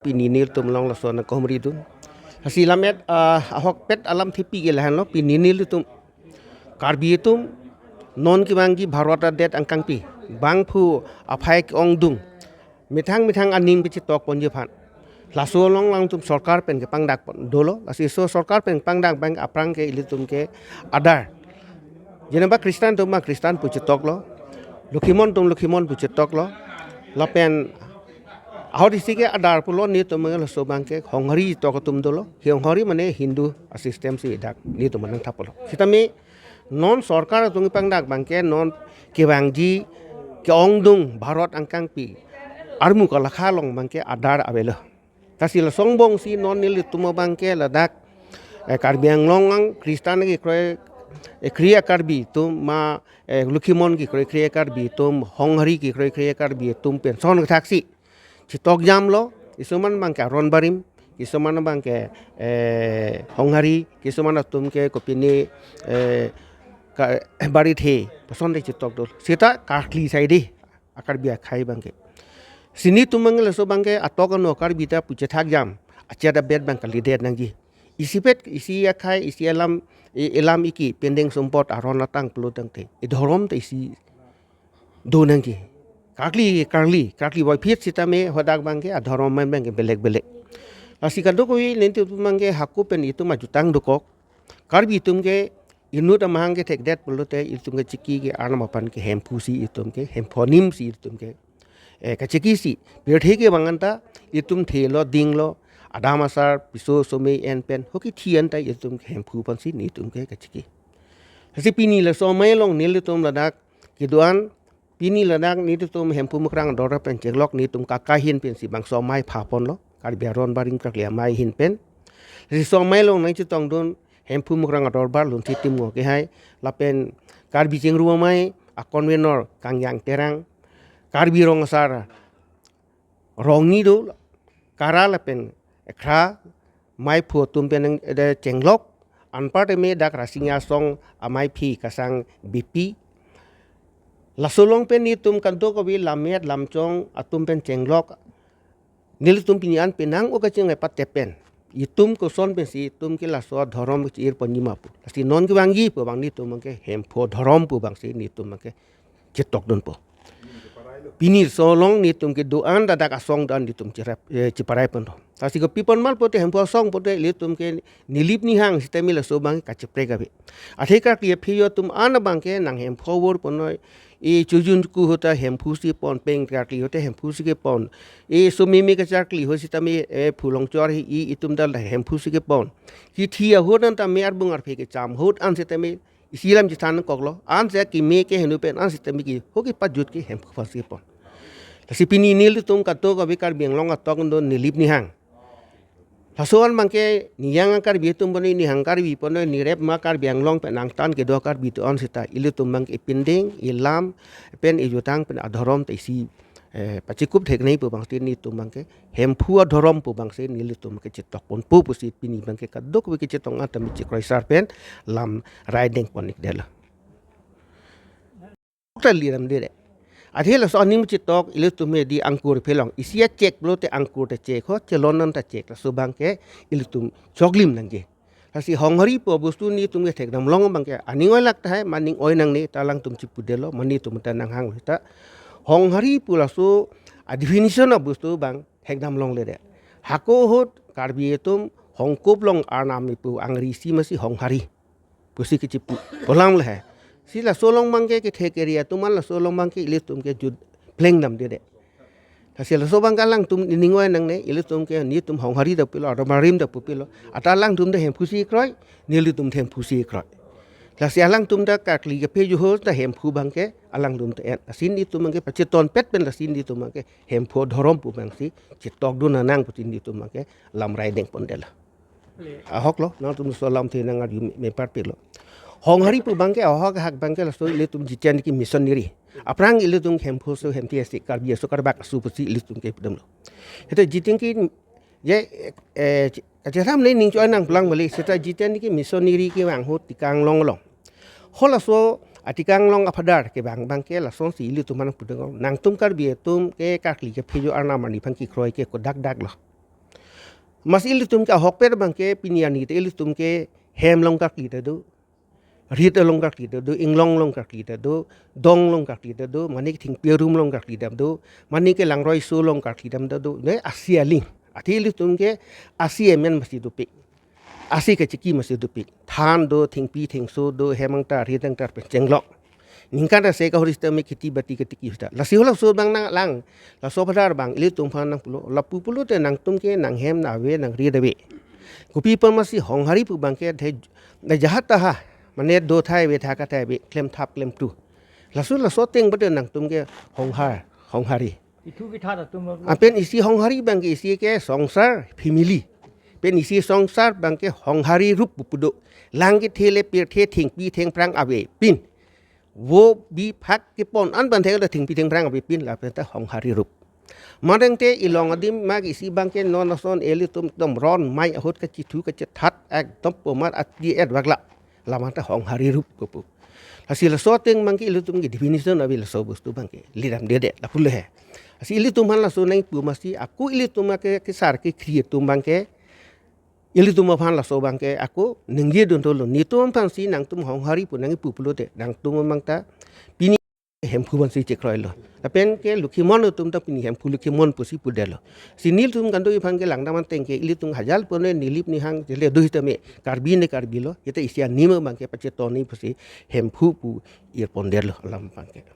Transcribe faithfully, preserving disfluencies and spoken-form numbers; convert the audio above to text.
pini nelitum along laso nangkehumri dun. Lasi lammet, ah, ahokpet alam thepi ke lahenlo, pini nelitum Karbi atum non kevangji Bharat adet angkangpi, bangphu aphai ke-ongdung, methang methang aning pachitokponji aphan, laso along alangtum sorkar pen kepangdak pon dolo. Lasi laso sorkar pen pangdak abang aphrang ke ilitum ke adar, jeneba Christian atum ma Christian pu chitoklo, Lokhimon atum Lokhimon pu chitoklo, lapen ahut isi ke adar pulo, nelitum abang laso abang ke Honghari chitok atum dolo. Hi Honghari mane Hindu a-system si dak nelitum nangthap pulo. Sitame non sorkar atum kepangdak abang ke non kevangji ke-ongdung Bharat angkangpi armu kalakha along abang ke adar avelo. Lasi laso angbong si non nelitum abang ke ladak, eh, Karbi Anglong ang Christian kekroi, eh, kri a-Karbi atum ma, eh, Lokhimon kekroi kri a-Karbi atum, Honghari kekroi kri a-Karbi atum penson kethaksi chitokjamlo. Kisuman abang ke Aron Barim, kisuman abang ke, eh, Honghari, kisuman atum ke kopine, eh, ka, Barithe, puson de chitok dolo. Seta karkli saide a-Karbi akhei abang ke. Lasi nelitum abang laso abang ke atok ano Karbi ta pu chethakjam, achet abet abang kalidet nangji. Isipet, isi akhei, isi alam, i-, ilam iki, pendeng sumpot aron atang pulo tangte, idhorom ta isi do nangji. Karkli, karkli, karkli boyphit sitame hadak abang ke adhorom abang ke belek belek. Lasi kadokave nelitum abang ke hako pen itum ajutang dokok. Karbi atum ke inut amahang kethekdet pulote itum kachiki ke Arnam aphan ke Hemphu si itum ke, Hemphu anim si itum ke, eh, kachiki si. Pirthe kevang anta itum thelo dinglo, adam asar, piso somei en pen, ho kithi anta itum ke Hemphu aphan si nelitum ke kachiki. Lasi pini laso amei along nelitum ladak kedo-an, pini ladak nelitum Hemphu Mukrang ador pen chenglok nelitum kaka ahin pensi bangso amei phaponlo, Karbi Aron Barim karkli amei ahin pen. Laso amei along nangchetongdun Hemphu Mukrang adorbar Lunthitim Ngo Kehai, lapen Karbi Chingrum Amei a-convenor Kangyang Terang, Karbi Rong Asar Rongni do, Kara lapen Ekhra, meiphu atum pen nang, eh, chenglok, anparta me dak Rasinja Asong ameiphi Kasang Beypi. Laso along pen nelitum kadokave lammet lamchong atum pen chenglok, nelitum pini an penang o kachingvai patep pen itum koson pensi itum ke laso adhorom ke chi-irponji ma pu. Lasi non kevangji pu abang nelitum abang ke Hemphu adhorom pu abang si nelitum abang ke chitokdunpo. Pini laso along nelitum kedo-an ladak asong do-an nelitum chirap, eh, chiparai ponpo. Lasi kopipon mal pulote Hemphu asong pulote ilitum ke Nilip Nihang sitame laso abang kacheprek ave. Athe karkli aphi atum an abang ke nang Hemphu vur ponnoi, e chojun ku ahut ta Hemphu si pon, peng karkli ahut ta Hemphu si kepon, e somei me kacharkli ahut sitame, e phu longchor hi, i itum ta la Hemphu si kepon. Kithi ahut an tame arbung arphe kecham ahut an sitame isi alam chethan koklo, ansi keme keheno pen an sitame ke ho kepajut ke Hemphu aphan si kepon. Lasi pini nelitum kadokave Karbi Anglong atok do Nilip Nihang. Laso an abang ke niyang Karbi atum ponnoi, nihang Karbi ponnoi, nirep ma Karbi Anglong pen nangtan kedo Karbi atum an seta ilitum abang ke ipindeng, ilam pen ijutang pen adhorom ta isi, eh, pachikup theknei pu abang si nelitum abang ke Hemphu adhorom pu abang si nelitum ke chitok ponpo pusi pini abang ke kadokave kechetong an tame chikroisar pen lam rai dengpon-ikdetlo. Kali ram dere. Athe laso aning chitok ilitum hedi angkur phelong. Isi achek pulote angkur ta chek ho, chelon an ta chek. Laso abang ke ilitum choklim nangji. Lasi Honghari pu abostu nelitum kethekdam long abang ke aning oilak tahai, ma ning oi nangne ta alangtum chipudetlo, ma nelitum ta nanghanglo ta. Honghari pu laso a-definition abostu abang thekdam longle de. Hako ahut Karbi atum Hongkop along Arnam ipu angri isi masi Honghari pusi kechipu. Polam le hai. Si laso along abang ke kethek area atum an laso along abang ke ilitum ke jut plengdamde de. Lasi laso abang ke alangtum ning oi nangne, ilitum ke nelitum Honghari ta pilo, Aron Barim ta pupilo. Ata alangtum ta Hemphu si kroi, nelitum ta Hemphu si kroi. Lasi alangtum ta karkli kephe ahut ta Hemphu abang ke alangtum ta en. Lasi nelitum abang ke pachetonpet pen lasi nelitum abang ke Hemphu adhorom pu abang si chitokdun nang pusi nelitum abang ke lam rai dengpondetlo. Ahoklo, nangtum laso alamthe nangarju me, me parpiklo. Honghari pu abang ke ahok ahak abang ke laso ilitum Jitin Tiki missionary. Aphrang ilitum Hemphu aso, Hemphu aso, Karbi aso, Karbak aso pusi ilitum kepudamlo. Seta Jitin Tiki, je, eh, kachetham le ning cho-an nangplang bali, seta Jitin Tiki missionary kevang ahut Tikanglong along. Ho laso a-Tikanglong aphadar kevang abang ke lasonsi ilitum aphan pudamlo. Nangtum Karbi atum ke karkli kephe ahut Arnam arni aphan kekroi ke kodak daklo. Masi ilitum ke ahokpet abang ke pini arni te ilitum ke hem along karkli ta do, rit along karkli ta do, inglong along karkli ta do, dong along karkli ta do, mane thengpi arum along karkli dam do, mane ke langroi so along karkli dam ta do, ne asi aling. Athe ilitum ke asi emen masi dopik, asi kachiki masi dopik. Than do, thengpi thengso do, hem angtar, rit angtar pen chenglok. Ningkan ra se kahori sita me kheti bati katiki sita. Lasi halaso abang nanglang, laso aphadar abang ilitum aphan nangpulo. Lapu pulote nangtum ke nanghem nave nangri dave. Kopi apot masi Honghari pu abang ke the, the jahat taha, mane do thai ave tha kathai ave, klemthap klemthu. Laso laso ateng bade nangtum ke Honghar, Honghari. Ithu kithat atum lo. Lapen isi Honghari abang ke isi ke songsar, family. Pen isi songsar abang ke Honghari rup pu pu do. Lang kethe le pirthe thengpi thengphrang avepin. Vo bi phak kepon an abang thek thengpi thengphrang avepin lapen ta Honghari rup. Mane te ilong adim mak isi abang ke non ason ilitum tom ron mai ahut kachithu kachethat ekdom pomar ati et vakla. Lamang ta Honghari rup kopu. Lasi laso ateng abang ke ilitum ke definition ave laso bostu abang ke. Liram dede, lapu le he. Lasi ilitum aphan laso nangpu masi ako ilitum ke kesar kekhri atum abang ke, ilitum aphan laso abang ke ako ningje dun tholo. Netum aphansi nangtum Honghari pu nangpu pulote nangtum abang ta pini Hemphu aphansi chekroilo. Lapen ke Lokhimon atum ta pini Hemphu Lokhimon pusi pudetlo. Si nelitum kandoi aphan ke langdam ateng ke ilitum hajal pone nilip nihang jele do sitame Karbi ne Karbi lo, sita isi anim abang ke pachetoni pusi Hemphu pu irpondetlo alam abang ke.